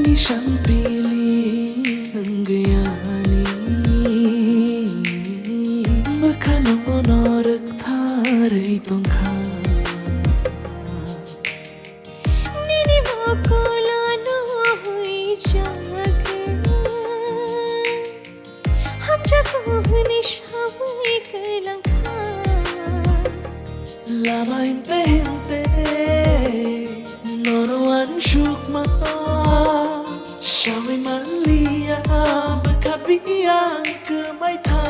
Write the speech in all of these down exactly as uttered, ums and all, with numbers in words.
Ni sampili wngwi ani bwkhano norok tharwi tongkha. Nini mokolano huijak hamjak hwnwi sawi kwlangkha. Lama himte himte nono uansukma sawi manliya, bwkha biyang kwmai tha.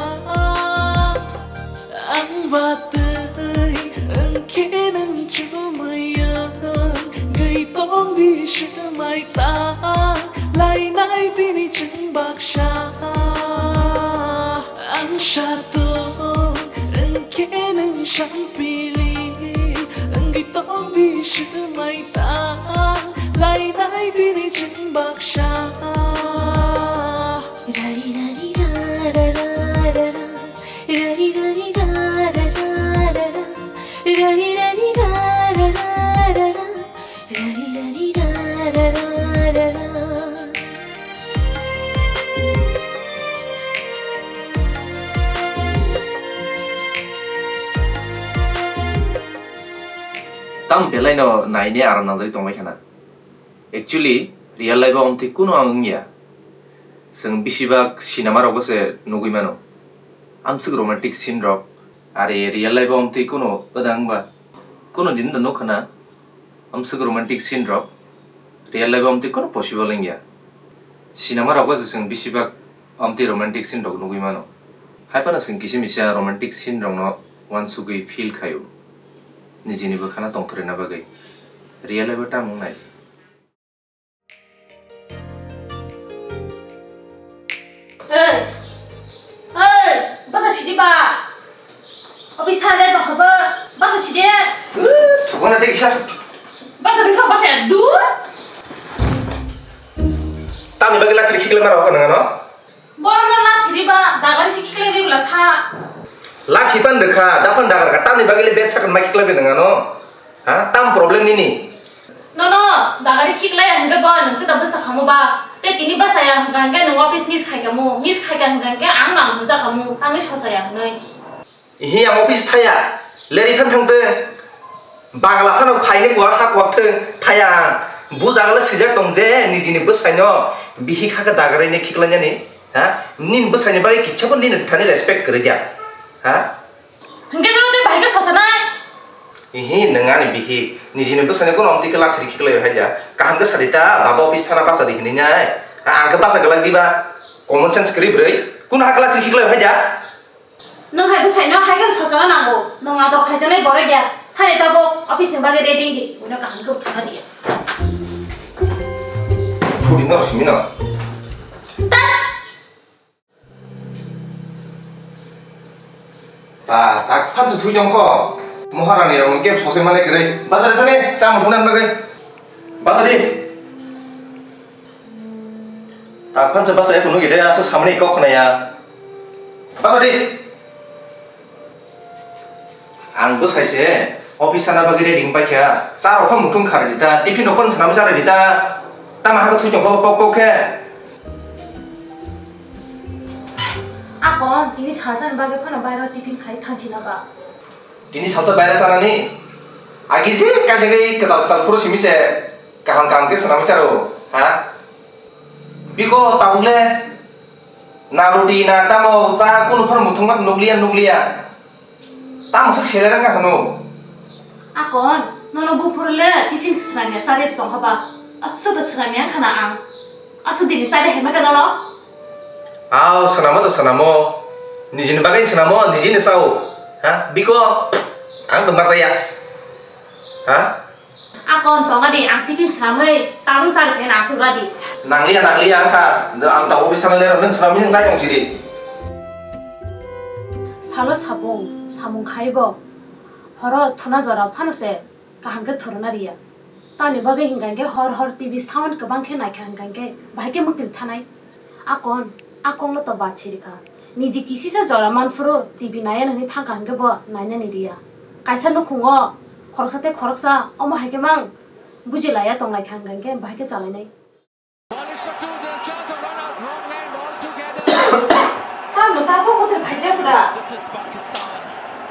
Ang watwi wngkhe nwng chumui wngwi tongdi swmai ta. Lainai bini chwng baksa. Ang satung wngkhe nwng sampili wngwi tongdi swmai ta. Lainai bini chwng baksa. Rari rari ra ra ra ra ra. Rari rari ra ra ra ra ra. Rari rari ra ra ra ra ra. Rari rari ra ra ra ra ra. Tamo belai no naine aram nangjagwi tongbai khana. Actually, real life o amtwi kuno ang wngya. Chwng bisibak cinema rogo se nugwi mano. Amswk romantic scene rok. Are real life o amtwi kuno wdang ba? Kuno din da nukha na amswk romantic scene rok. Real life o amtwi kuno possible wngya. Cinema rogo se chwng bisibak amtwi romantic scene rok nugwi mano. Hai phano chwng kisa misa romantic scene rokno uansugwi feel khaio. Nijini bwkhano tongthorina bagwi. Real life o tamo wngnai? Hey! Hey! Basa sidi ba! Office thang ler tong habo! Basa sidi! Thukmana de kisa. Basa dikha basa dur! Tamni bagwi lathir khiklai mara hokha nangano? Borokno lathiri ba dagari si khiklai ri bwla sa. Lathi pan rwkha, da pan dagar kha, tamni bagwi le bed sakon mai khiklai bai nang ano? Ha? Tam problem nini? Nono dagari khiklai hwnkhe bo nwng tei da bwsa khamu ba. Tei tini bwsa ya hwnkha hwnkhe nwng office miss khai khamu, miss khai kha hwnkha hwnkhe ang nang hwnja khamu, tangwi sosa ya hwnwi. Ihi ang office thaya, leri phan thangte. Bagla phano phaini kuak ha kuak thung thaya ang. Bu jagala swijak tong je nijini bwsaino bihik hakhe dagaraini khiklainani. Ha? Nini bwsaini bagwi kichabo nini thani respect kwrwi dia. Ha? Hwnkhe nono tei bahai khe sosanai? Ihi nwng ani bihik, nijini bwsaino kuno omtwi khe lathiri khiklai hai dia. Kaham khe sadi ta, baba office thana bachadi hinwi nai. Ha, ang khe bacha glak diba? Common sense kwrwi bwrwi. Kuno hakhe lathiri khiklai hai dia? Nwng hai bwsaino hai kheno sochona nango. Nwng ador khaijaknai borok ya. Thani tabuk office ni bagwi ready wngdi. Buino kaham khe buthana di. Phudi no simi no. Tat! Ta, tak phan se thui tong kho. Moharani rok no kep sose mane kwrwi. Basa de sani, cha muthung nan bagwi. Basa di. Tak phan se basa eko nugi de, asa samani kok khna ya. Basa di. Ang bwsai se office sana bagwi ready wng paikha. Cha rok pha muthung kharwi di ta, tiffin rok pha swnamwi charwi di ta. Tamo hakhe thwi tong kha pok pok khe. Akon, tini salsa ni bagwi phano bairo tiffin khai thangsi na ba? Tini salsa baira chanani? Agi je kaijagwi kwtal kwtal phuru simi se kaham kaham khe swnamwi charo, ha? Biko tabuk le na roti na tamo cha kunu phano muthungma nukliya nukliya. Tamo se selera wngkha hwno. Akon, nono buphuru le tiffin swnamya charwi tongkha ba? Aswk da swnamya wngkha na ang. Aswk dini charwi hai mankha nono? Aw, swnamo to swnamo. Nijini bagwi swnamo, nijini sao. Ha? Biko, ang to ma chaya. Ha? Akon tonga di, ang tiffin swnamwi tabuk charwi pheno aswk radi. Nangliya, nangliya wngkha. Ang ta office thana lero, nwng swnamwi nwng chai tong sidi. Salo sapung, samung khai bo. Horo thuna jora phano se kaham khe thorna riya. Tamni bagwi hinkha hinkhe hor hor T V sound kwbang khe naikha hinkha hinkhe bahai khe mwtwi thanai. Akon, akon no to bachiri kha. Niji kisisa jora manphuru T V naya nini thangkha hinkhe bo nainani riya. Kaisa nukhungo khoroksa tei khoroksa omo hai khe mang bujilaiya tonglaikha hinkha hinkhe bahai khe chalainai.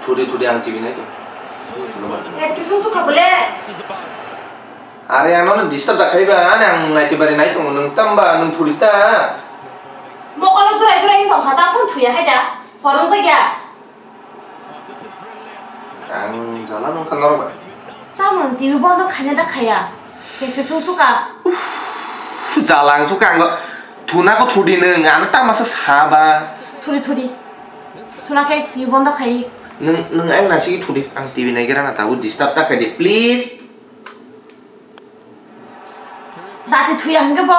Thudi thudi ang T V nai tong. Are ano disturb da khaiba, ani ang naiti bari nai tong, nung tamba, nung thudi ta. Mokolo durai durai wng tong kha, ta phone thuya hai da. Phone wng jakya. Ang jala nung kha norok ba. Tamo T V bondo khaina da khaya. Kese sung suka. Jala ang suka ang thuna ko thudi nung, ano tama sa saba. Thudi thudi. Thuna khe T V bondo khai. Nung, nung ang nasi thudi, ang T V nai gira na tabu disturb ta khai di, please. Dati thuya hwnkhe bo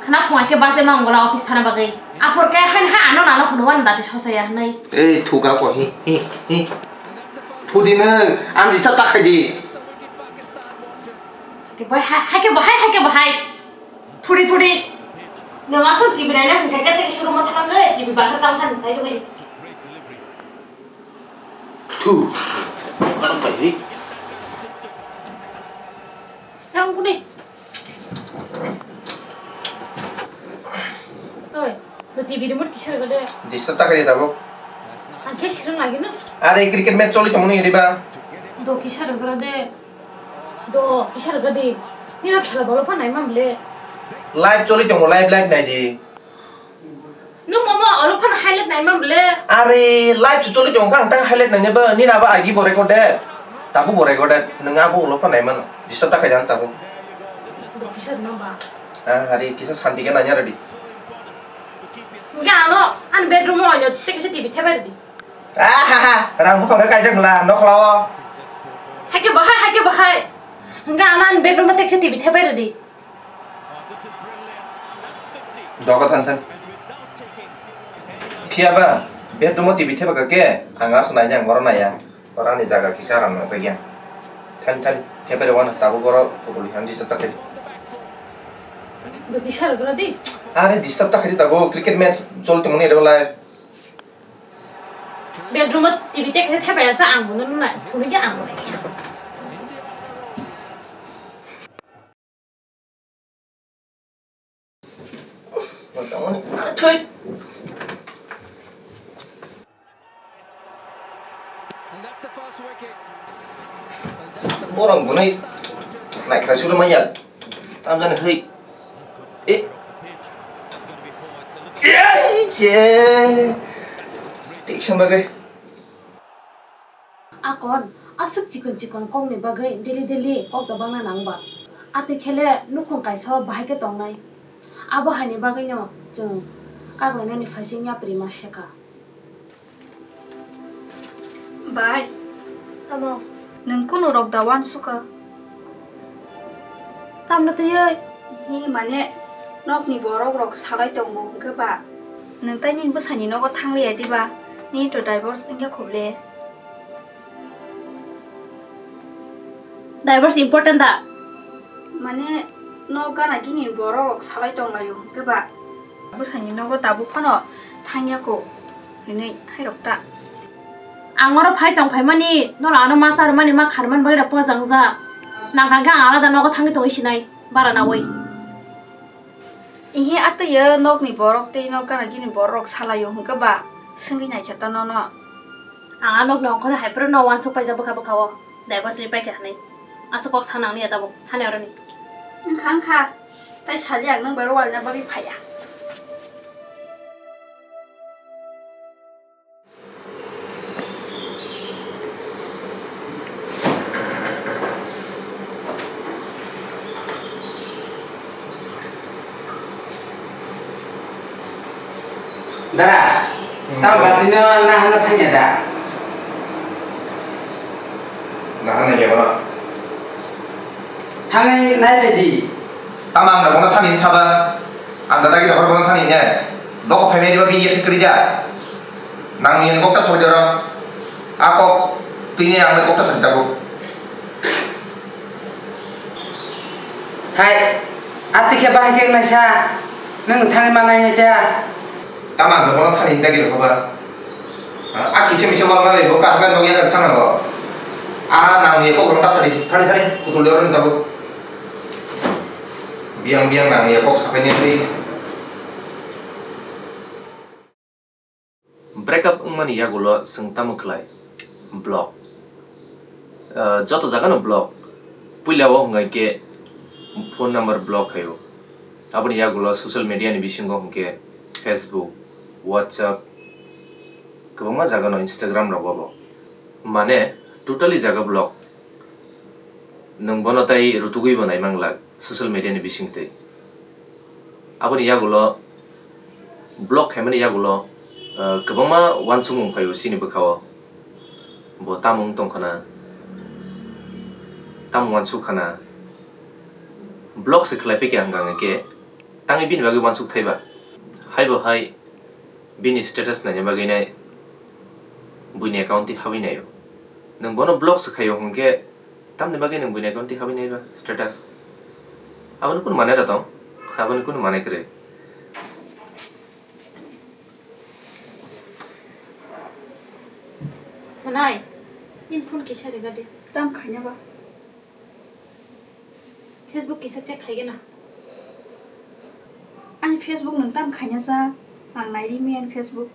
khna phungai khe bachaima wngola office thana bagwi. Aphor khe haino ha ano nano hwnwi uanw dati sochaya hwnwi. Ei thuka ko hi hi hi. Thudi nw ang disa takhai di. Ke bai hai hai ke bahai hai ke bahai. Thudi thudi. Nwng aswk T V naina hwnkhe khe tei suru ma thanang le T V bakha tang than nai tongwi. Thu. Yang kuni. Oi, no T V remote kisa rwgade. Disturb ta khaidi tabuk. Ang khe sirung lagi no. Are cricket match choli tongmani riba. Do kisa rwgade. Do kisa rwgade. Nino khela bolo phan naimam le. Live choli tongo, live, live naidi. Nung mama olo phano highlight naima bole? Are live se choli tongo kha, ang tang highlight naina ba, nini abo agi bo recorded. Tabu bo recorded. Nung abo ulo phano naima no. Disturb ta khaida ang tabu. Bo kisa nang ba? Ah, hari kisa santi khe naina ready. Hingke ano, an bedroom o ano, te kisa T V thebai ready. Ah, ha, ha, rang buphang khe kaijak mla, nokhlao. Haike bahai, haike bahai. Hingke ano, an bedroom o te kisa T V thebai ready. Doga than than. Phiya ba, bedroom o T V thepha kha khe, ang aro nai ang oro nai ya. Oro ani jaga kisa aram nang jakya. Than than, thepha rw tabuk oro photo lihan disturb ta khe. Bo kisa rw di. Are disturb ta khe tabuk cricket match choli tongmani rw lai. Bedroom o T V te khe thepha ya sa ang bono nunai, phunui khe ang bono. Borok bunui naikha suru manya. Tamjani hwi. E. Ei je. Tik samba gai. Akon, aswk chikon chikon kokni bagwi daily daily kok da bangna nang ba? Atwi khe le nukhung kaisa o bahai khe tongnai. Abo haini bagwino chwng kak lainani phaising yapri ma se kha. Bai. Tamo? Nwng kunu rok da uansukha? Tamno twiwi? Hi, mane, nokni borok rok salai tongo hwnkhe ba? Nwng tai nini bwsaini nogo thang liya diba? Nini to divorce wngya kho le? Divorce important da? Mane, nok gana gini borok rok salai tong laio hwnkhe ba? Bwsaini nogo tabuk phano thangya kho hinwi hairok ta. Ang oro phai tong phaimani, nono ano ma charwmani ma kharmani bagwi da pojang jak. Nang kha khe ang alada nogo thangwi tongwi sinai, bara naui. Ihi atwi o nokni borok tei nok gana gini borok rok salaio hwnkhe ba swngwi naikhe ta nono. Ang a nokni ongkhorwi hai phuru no uansuk paijak bwkha bwkha o. Divorce ri paikha hinwi. Aswk kok sa nang liya tabuk. Thani oroni. Wngkha wngkha. Tai sali ang nwng bai rw walna bagwi phaiya. Dara, hmm, tamo basino nahana thangya da? Nahana ya bono? Thangwi nai phaidi. Tamo ang bono thani saba? Ang da dagi dohor bono thani ne? Doko phaimani diba bini yathik kwrwi ja? Nang ni kokta sori doro. A kok tini ang kokta sori tabuk. Hai, ati khe bahai khe wngnaisa, nwng thangwi manai nai ta? Tamo ang bono thani hinta giri khoba. A kisa misa wal wal bo kaham khe nokya thang nango. A nang ni kok rong ta sadi, thani thani, kutul doro ni tabuk. Biang biang nang ni kok sapai ni. Break up wng Yagulo chwng tamo khlai? Block. Ah, joto jagano block. Puila o hwnkha khe phone number block khaio. Aboni yagulo social media ni bisingo hwnkhe Facebook, WhatsApp, kwbangma jagano Instagram rogo bo. Mane totally jaga block. Nwng bono tai rutugwi bo naimanglak social media ni bisingtwi. Aboni yagulo block khaimani yagulo, ah, kwbangma uansukmung phaio chini bwkhao. Bo tamo wng tongkhana, tamo uansuk khana. Block se khlai phikha hwnkha hwnkhe tangwi bini bagwi uansuk thaiba. Haibo hai bini status naina bagwi nai buini account twi habwi naio. Nwng bono block se khaio hwnkhe tamni bagwi nwng buini account twi habwi naiba status? Aboni kunu manai da tong? Aboni kunu manai kwrwi. Manai, nini phone kisa riga di. Tam khaina ba? Facebook kisa check khaigena. Ani Facebook nwng tam khaina sa, ang nairi mi ani Facebook.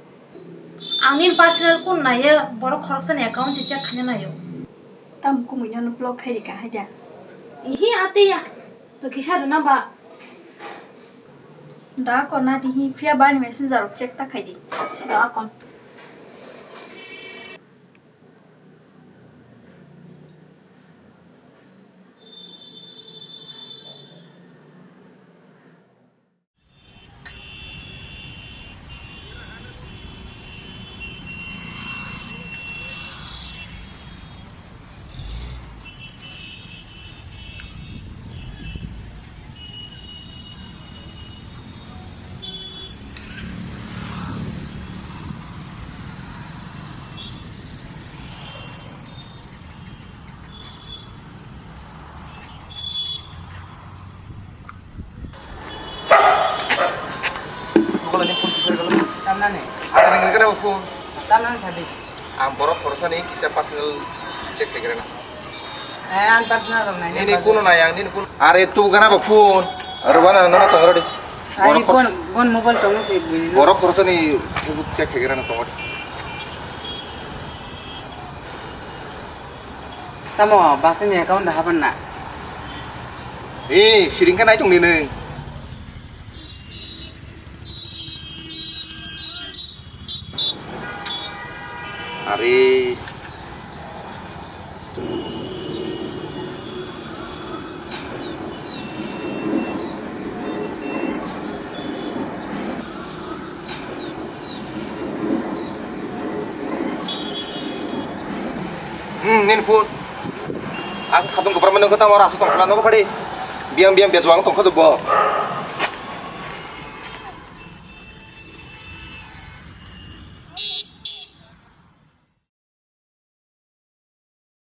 Ang nini personal kun naiyo, borok khoroksani account se check khaina naio. Tam kumui nono block khai rika haida. Ihi ate ya, to kisa rwna ba. Da kon na dihi, phiya bani messenger rok check ta khai di. Da kon. Tamnani? Ada dengan kenapa phone? Tamnani sadi. Ang borok khorosani kisa personal check khaigwrana. Eh, ang personal rok nai. Nini kuno nai ang, nini kuno. Are tu gana ba phone. Aro bana nono tong rodi. Ai borok khor- gon, gon mobile tongo se bui. Borok khorosani check khaigwrana tong rodi. Tamo, basini account da haban na? Eh, siring ka nai tong nini. Are. Hmm, nini phone. Asa satung kopra mano kota mora asa tongkhla nogo phadi. Biang biang bejuang tongkha dubo.